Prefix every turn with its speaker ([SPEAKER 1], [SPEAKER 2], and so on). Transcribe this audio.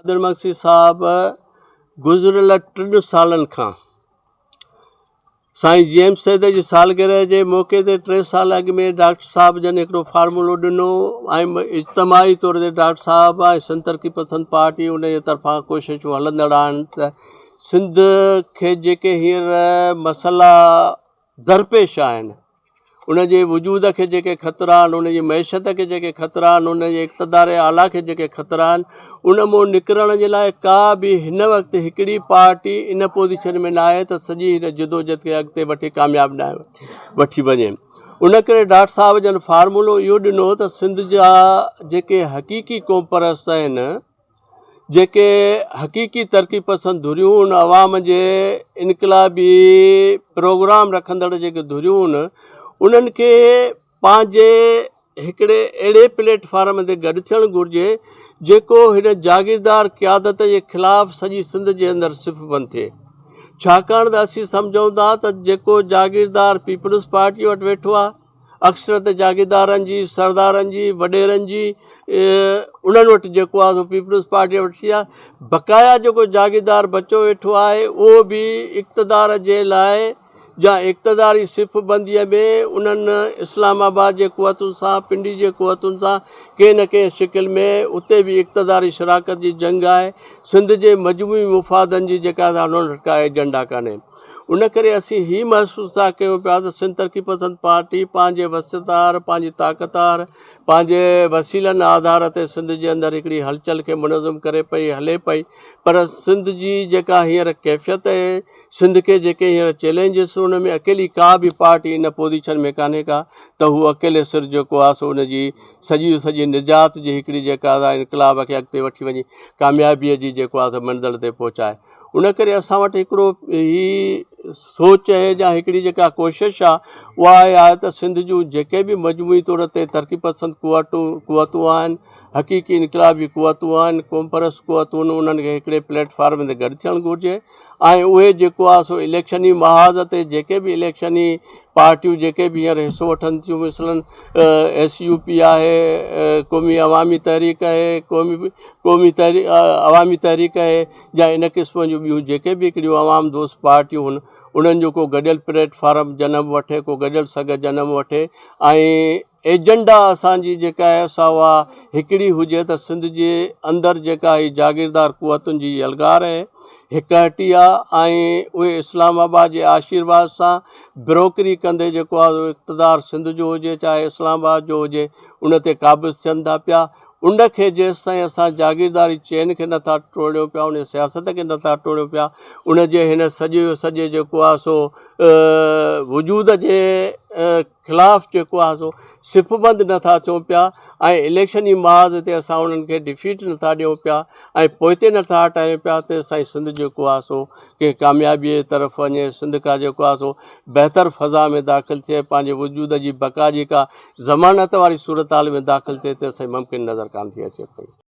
[SPEAKER 1] قادر مگسي صاحب گذريل ٽن سالن کان سائين جي ايم سيد جي سالگرهه جي موقعي تي ٽي سال اڳ ۾ ڊاڪٽر صاحب جن هڪڙو فارمولو ڏنو ۽ اجتماعي طور تي ڊاڪٽر صاحب ۽ سنڌ ترقي پسند پارٽي ان جي طرفان ڪوششون هلندڙ آهن ته سنڌ کي جيڪي هينئر مسئلا درپيش آهن ان جي وجود کي جيڪي خطرا آهن، ان جي معيشت کي جيڪي خطرا آهن، ان جي اقتدار اعليٰ کي جيڪي خطرا آهن، ان مون نڪرڻ جي لاء ڪا به هن وقت هڪڙي پارٽي ان پوزيشن ۾ ناهي ته سڄي هن جدوجھد کي اڳتي وٺي ڪامياب وٺي وڃي. ان ڪري ڊاڪٽر صاحب جن فارمولو اهو ڏنو ته سنڌ جا جيڪي حقيقي قومپرست آهن، جيڪي حقيقي ترقي پسند ڌريون ان عوام جي انقلابي پروگرام رکندڙ جيڪي ڌريون آهن انهن کي پنهنجي هڪڙي اهڙي پليٽ فارم تي گڏ ٿيڻ گهرجي جيڪو هن جاگيردار قيادت جي خلاف سڄي سنڌ جي اندر صف بند ٿئي ڇاڪاڻ ته اسين سمجهون ٿا ته جيڪو جاگيردار پيپلز پارٽي وٽ ويٺو آهي اڪثريت جاگيردارن جي، سردارن جي، وڏيرن جي انهن وٽ جيڪو آهي سو پيپلز پارٽي وٽ ٿي آهي. بقايا جيڪو جاگيردار بچيو ويٺو آهي اهو به اقتدار جي لاء يا اقتداري صف بنديء ۾ انهن اسلام آباد جي قوتن سان، پنڊي جي قوتن سان ڪنهن نه ڪنهن شڪل ۾ اتي به اقتداري شراڪت جي جنگ آهي. سنڌ جي مجموعي مفادن جي جيڪا سا انهن وٽ ڪا ايجنڊا ڪانهي. ان ڪري اسين هي محسوس ٿا ڪيون پيا ته سنڌ ترقي پسند پارٽي پنهنجي وسعت آهر، پنهنجي طاقت آهر، پنهنجي وسيلن آڌار تي سنڌ جي اندر هڪڙي هلچل کي منظم ڪري پئي هلي پئي پر سنڌ جي جيڪا هينئر ڪيفيت ۽ سنڌ کي جيڪي هينئر چئلينجز ان ۾ اڪيلي ڪا به پارٽي ان پوزيشن ۾ ڪانهي ڪا ته هو اڪيلي سر جيڪو آهي سو ان جي سڄي سڄي نجات جي هڪڙي جيڪا انقلاب کي اڳتي وٺي وڃي ڪاميابيء جي جيڪو آهي سو منزل تي پهچائي. ان ڪري اسان وٽ هڪڙو هي سوچ آهي يا هڪڙي جيڪا ڪوشش آهي اها اها آهي ته سنڌ جون جيڪي به مجموعي طور تي ترقي پسند قوتون قوتون آهن حقيقي انقلابي قوتون آهن قوم پرست قوتون انهن کي هڪڙي پليٽ فارم تي گڏ ٿيڻ گهرجي ۽ اهي جيڪو آهي سو اليڪشني محاذ تي جيڪي به اليڪشني پارٽيون جيڪي به هينئر حصو وٺن ٿيون مثلاً ايس يو پي آهي قومي عوامي تحريڪ آهي قومي قومي تحريڪ عوامي تحريڪ آهي يا ان قسم جون ٻيون جيڪي به هڪڙيون عوام دوست پارٽيون هن انهن جو ڪو گڏيل پليٽ فارم جنم وٺي ڪو گڏيل سگهه جنم وٺي ۽ ايجنڊا اسان جي جيڪا آهي سا اها هڪڙي هجي ته سنڌ جي اندر جيڪا هي جاگيردار قوتن جي يلغار آهي هڪ هٽي آهي ۽ اهي اسلام آباد جي آشيرواد سان بروڪري ڪندي جيڪو آهي اقتدار سنڌ جو هجي چاهي اسلام آباد جو هجي ان تي قابض ٿين ٿا پيا ان کي جيستائين اسان جاگيرداري چين کي نٿا ٽوڙيون پيا ان سياست کي نٿا ٽوڙيون پيا ان جي هن سڄي جو سڄي جيڪو آهي سو وجود جي خلاف جيڪو آهي سو صف بند نٿا ٿيون پيا ۽ اليڪشن جي محاذ تي اسان انهن کي ڊفيٽ نٿا ڏيون پيا ۽ پوئتي نٿا هٽايون پيا تيستائين سنڌ جيڪو آهي سو ڪنهن ڪاميابي جي طرف وڃي سنڌ ڪا جيڪو آهي سو بهتر فضا ۾ داخل ٿئي پنهنجي وجود جي بقا جي ڪا ضمانت واري صورتحال ۾ داخل ٿئي تيستائين ممڪن نظر ڪانه ٿي اچي پئي.